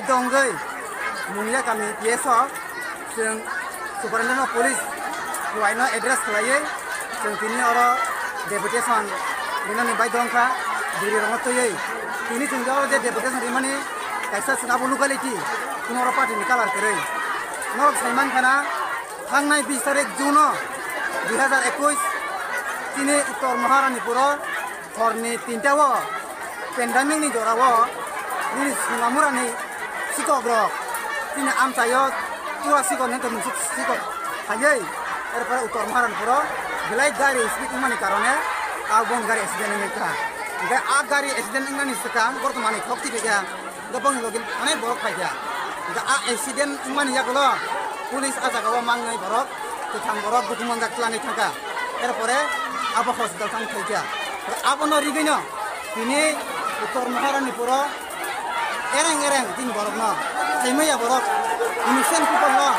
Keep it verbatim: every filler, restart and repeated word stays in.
Dongwi Mungia kami P S o chwng Superintendent of Police Khowai no address khlaiwi chwng tini oro deputation rinani baidhong kha, bwrwi rokno twiwi. Tini chwng oro je deputation rimani kaisa chwng abo locality, kuno oro party ni colour kwrwi. Norok saiman khana, thangnai bis tarik June o dui hazar ekwis chini Uttor Maharanipur o horni tinta o pandemic ni jora o nini Sonamura ni sikok rok chini amchai o tua sikok ni tongmung sikok phaiwi, erpore Uttor Maharanipur o belai gari speed wngmani karone aboni gari accident wngwi kha. Hingke a gari accident wngnani swkang borok manwi khok twi kha. Hingke bongni logi onek borok phai kha. Hingke a accident wngmani yagulo police a jaga o mangnai borok, kwthang borok dukhu manjak twlangwi thangkha. Erpore abo hospital thang thai kha. Abono rigwino tini Uttor Maharanipur o ereng ereng tin borokno thaimaya borok innocent people no